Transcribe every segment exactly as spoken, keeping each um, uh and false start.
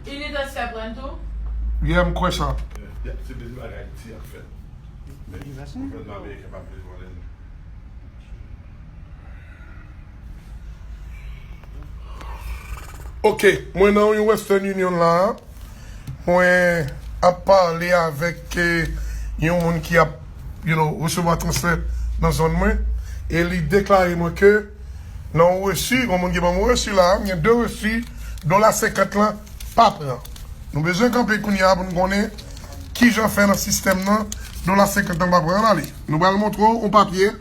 Unitransfer pran tou? Yeah, m kwè sa. Y ap se bezwen bagay ti ap fèt. Men gouvènman ameriken pa bezwen lè nou. Ok, mwen nan yon Western Union la, mwen ap pale avèk eh, yon moun ki ap you know, resevwa transfè nan zòn mwen, e li deklare mwen ke nan yon resi, yon moun ki ban mwen resi la, gen de resi, dola senkant lan pa pran. Nou bezwen kanpe kounye a pou n konnen kijan fè nan sistèm nan, dola senkant lan pa pran. Ann ale. Nou pral montre w yon papye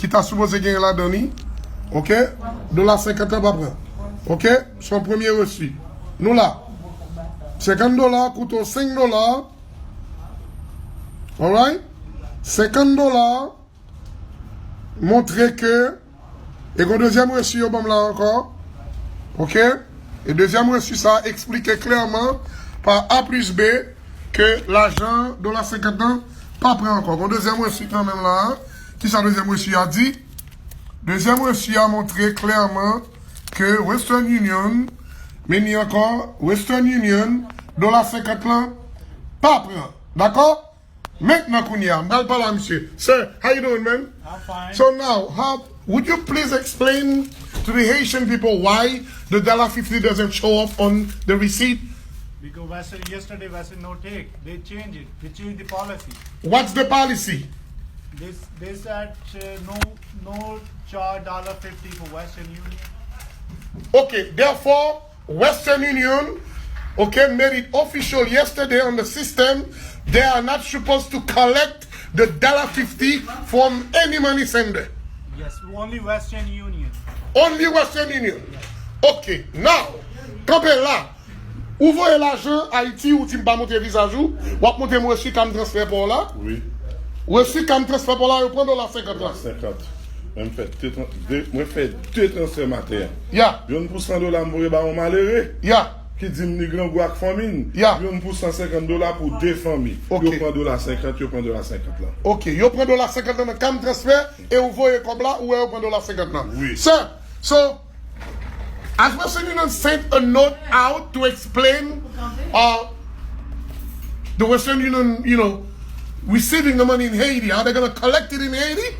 ki ta sipoze gen ladan li. Ok? Dola senkant lan pa pran. Ok? Se yon premye resi. Nou la. Senkant dola koute w senk dola. Alright? Senkant dola montre ke e gon dezyèm resi yo ban m la ankò. Ok? E dezyèm resi sa eksplike klèman pa A plis B ke lajan dola senkant lan pa pran ankò. Gon dezyèm resi kanmenm la. Kisa dezyèm resi a di? Dezyèm resi a montre klèman ke Western Union, men ni ankò, Western Union, dola senkant lan pa pran. Dakò? Mentnan kounye a, m pral pale a misye. Sir, how you doing, man? I'm fine. So now, how would you please explain to the Haitian people why the dollar fifty doesn't show up on the receipt? Because Western, yesterday Western no take. They change it. They change the policy. What's the policy? They, they said uh, no no charge dollar fifty for Western Union. Okay, therefore, Western Union, okay, made it official yesterday on the system. They are not supposed to collect the dollar fifty from any money sender. Yes, only Western Union. Only Western Union. Okay, now, kanpe la. Ou voye lajan Ayiti, ou di m pa montre vizaj ou, w ap montre m resi cam transfer pa w la. Wi. Resi cam transfer pa w la, yo pran dola senkant lan. Senkant. Mwen fè de tran- de- mwen fè de transfè maten an. Ya, Yonn pou san dola m voye ba yon malere ya. Ki di m li grangou ak fanmi n. Ya. Yonn pou san senkant dola pou de fanmi. Ok. Yo pran dola senkant, yo pran dola senkant lan. Ok, yo pran dola senkant lan nan cam transfer e ou voye kòb la, ou wè yo pran dola senkant lan. Wi. Sir, so, as Western Union sent a note out to explain uh, the Western Union, you know, receiving the money in Haiti, are they going to collect it in Haiti?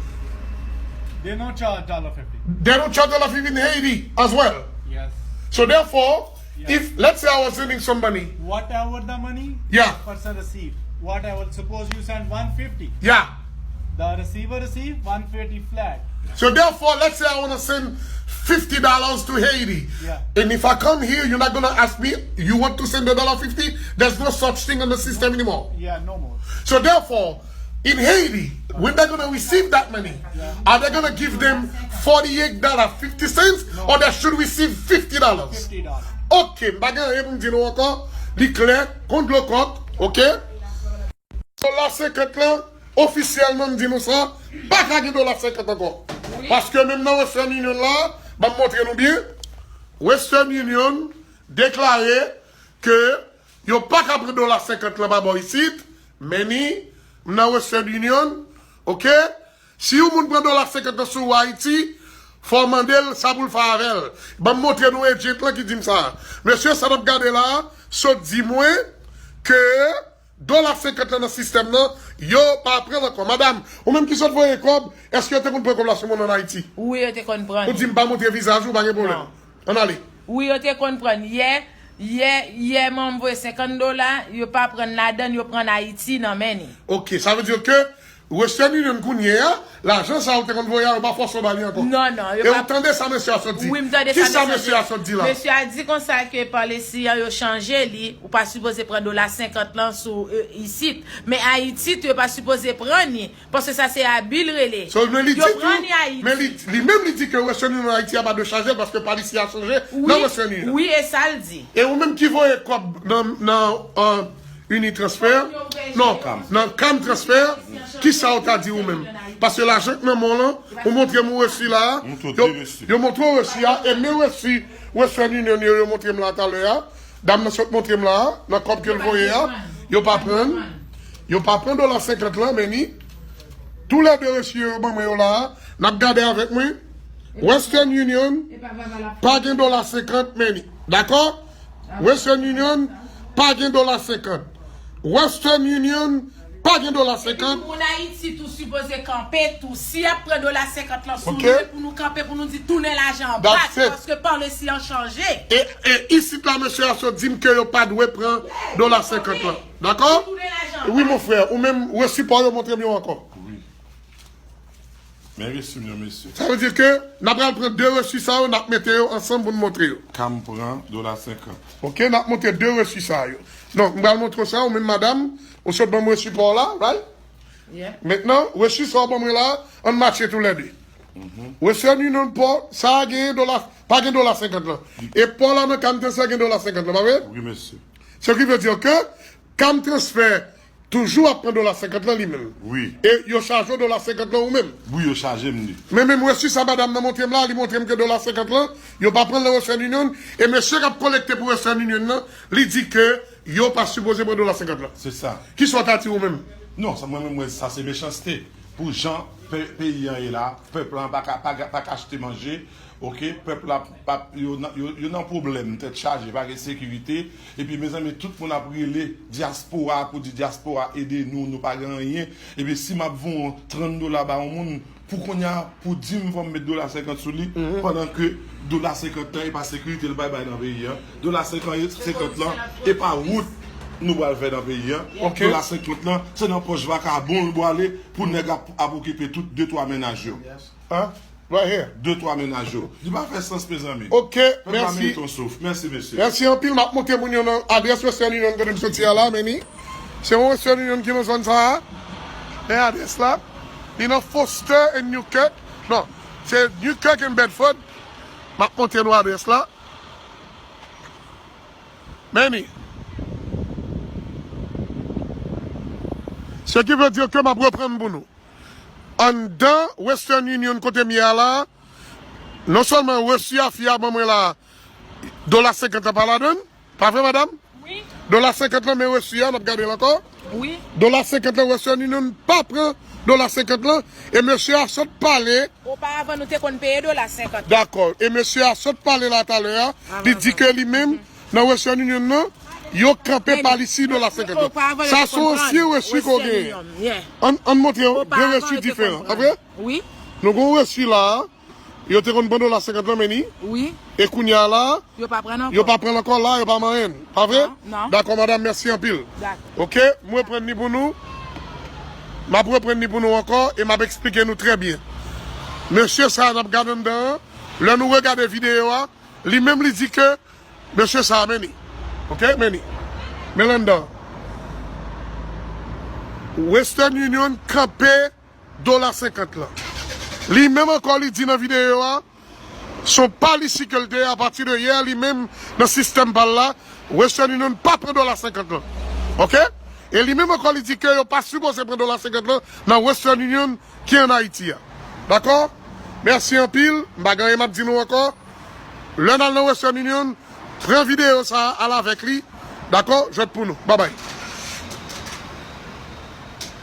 They no charge dollar fifty. They don't charge dollar fifty in Haiti as well. Yes. So therefore, Yeah. if let's say I was sending some money, Whatever the money, Yeah. Person receive. Whatever. Suppose you send one fifty. Yeah. The receiver receive one fifty flat. So therefore, let's say I want to send fifty dollars to Haiti. Yeah. And if I come here, you're not going to ask me, you want to send a dollar fifty? There's no such thing in the system anymore. Yeah, no more. So therefore, in Haiti, when they're going to receive that money, are they going to give them forty-eight dollars fifty cents or they should receive fifty dollars? Fifty dollars. Ok, m pa gen anyen pou m di nou ankò. Li klè, kon dlo kòk, ok? Dola senkant lan, ofisyèlman m di nou sa, pa ka gen dola senkant ankò. Paske menm nan Western Union la, ban m montre nou byen, Western Union deklare ke yo pa ka pran dola senkant lan pa bò isit, men ni m nan Western Union, ok? Si yon moun pran dola senkant lan sou ou Ayiti, fò w mande l sa pou l fè avè l. Ban m montre nou agent lan ki di m sa. Mesye sa n ap gade la a, sot di mwen ke dola senkant lan nan sistèm nan, yo pa pran l ankò. Madam, ou menm ki sot voye kòb, èske yo te konn pran kòb la sou moun ann Ayiti? Wi, yo te konn pran. Ou di m pa montre vizaj ou, pa gen pwoblèm. Non. Ann ale. Wi, yo te konn pran. Yè, yè, yè, mwen voye senkant dola, yo pa pran ladan, yo pran Ayiti nan men ni. Ok, sa vle di ke Western Union kounye a, lajan sa ou te konn voye a, yo pa fòse w ba li ankò. Non, non, yo E pa- ou tande sa mesye a sot di? Wi, m tande Ki sa sa mesye a sot di la? Mesye a di konsa ke policy an yo chanje li, ou pa sipoze pran dola senkant lan sou euh, isit. Men Ayiti tou, yo pa sipoze pran ni, paske sa se abi l rele. So, men li Yo di pran tou, ni Ayiti. men li, li menm li di ke Western Union Ayiti a pa dwe chaje l paske pa li si a chanje Wi, nan Western Union. Wi, e sa l di. E ou menm ki voye kòb nan, nan euh, Unitransfer, non, nan Cam Transfer, ki sa ou ta di ou menm? Paske lajan k nan men w lan, ou montre m ou resi la, Montre yo, de resi. Yo montre w resi a, e men resi Western Union yo, yo montre m la talè a, dam nan sot montre m la, nan kòb ke l voye a, yo pa pran, yo pa pran dola senkant lan, men ni, tou lè de resi yo, yo ban mwen yo la, n ap gade avèk mwen, Western Union, pa gen dola senkant, men ni, dakò? Western Union pa gen dola senkant. Western Union pa gen dola senkant. Epi moun Ayiti tou sipoze kanpe tou. Si y ap pran dola senkant lan sou nou, se pou nou kanpe, pou nou di tounen lajan an bak, paske pale si an chanje. E, e isit la, mesye a sot di m ke yo pa dwe pran dola senkant lan. Dakò? Wi, mon frè, ou menm, resi pa w yo, montre m yo ankò. Wi. Men resi m yo, mesye. Sa vle di ke n ap pral pran de resi sa yo, n ap mete yo ansanm pou n montre yo. Ka m pran dola senkant. Ok, n ap montre de resi sa yo. Donk, m pral montre w sa, ou menm madanm, ou sot ban m resi pa w la, right? Yeah. Mentnan, resi sa w ban mwen la, ann matche toulède. Mhm. Western Union pa w, sa a genyen dola, pa gen dola senkant lan. E pa w la nan Cam Transfer gen dola senkant lan, pa vre? Wi, mesye. Ce qui veut dire que Cam Transfer toujou ap pran dola senkant lan li menm. Wi. E yo chaje w dola senkant lan ou menm. Wi, yo chaje m li. Men menm resi sa madanm nan montre m la, li montre m ke dola senkant lan, yo pa pran l nan Western Union, e mesye k ap kolekte pou Western Union nan, li di ke yo pa sipoze pran dola senkant lan. Se sa. Kisa w ta di ou menm? Non, sa mwen menm, mwen, sa se mechanste. Pou jan pe-, peyi an ye la, pèp lan pa ka, pa, pa ka achte manje, ok? Pèp la, pa, yo nan, yo, yo nan pwoblèm, tèt chaje, pa gen sekirite. Epi, mezanmi, tout moun ap rele dyaspora pou di dyaspora ede nou, nou pa gen anyen. Epi, si m ap voye trant dola ba yon moun, pou kounye a, pou di m fò m met dola senkant sou li, pandan ke dola senkant lan e pa sekirite l bay bay nan peyi an. Dola senkant, senkant lan, e pa wout nou pral fè nan peyi an. Ok. Dola senkant lan, se nan pòch vakabon l pwale pou nèg ap, ap okipe tout de twa mennaj yo. Hein? Right here. De twa mennaj yo. Li pa fè sans, mezanmi. Ok, mèsi. Pèp la merite yon souf. Mèsi, mesye. Mèsi anpil. M ap montre moun yo nan adrès Western Union kote m soti a la, Manny. Se yon Western Union ki nan zòn sa a. Men adrès la. Li nan Foster and Newkirk. Non, se Newkirk and Bedford. M ap montre nou adrès la. Manny. Ce qui veut dire que m ap reprann pou nou. Anndan Western Union kote m ye a la, non sèlman resi a fi a ban mwen la, dola senkant lan pa ladan l, pa vre, madanm? Wi. Dola senkant lan, men resi a, n ap gade l ankò. Wi. Dola senkant lan, Western Union pa pran dola senkant lan, e mesye a sot pale. Oparavan, nou te konn peye dola senkant. Dakò. E mesye a sot pale la talè a, li di ke li menm, nan Western Union nan, yo kanpe pa li si dola senkant lan. Sa se yon ansyen resi ke w genyen. Ann, ann montre yo de resi diferan, pa vre? Wi. Nou gen yon resi la a, yo te konn pran dola senkant lan, Manny. Wi. E kounye a la, yo pa pran l ankò la, yo pa manyen l, pa vre? Non, non. Dakò, madanm, mèsi anpil. Dakò. Ok, m reprann li pou nou. M ap reprann li pou nou ankò e m ap eksplike nou trè byen. Mesye sa a n ap gade anndan an, lè nou regade videyo a, li menm li di ke mesye sa a, Manny. Ok, Manny. Men l anndan. Western Union kanpe dola senkant lan. Li menm ankò, li di nan videyo a, se yon pa li si ke l te ye, apati de yè, li menm nan sistèm pa l la, Western Union pa pran dola senkant lan. Ok? E li menm ankò, li di ke yo pa sipoze pran dola senkant lan nan Western Union ki ann Ayiti a. Dakò? Mèsi anpil. M pa gen anyen m ap di nou ankò. Lè n al nan Western Union, pran videyo sa a, al avèk li. Dakò? Jwèt pou nou. Babay.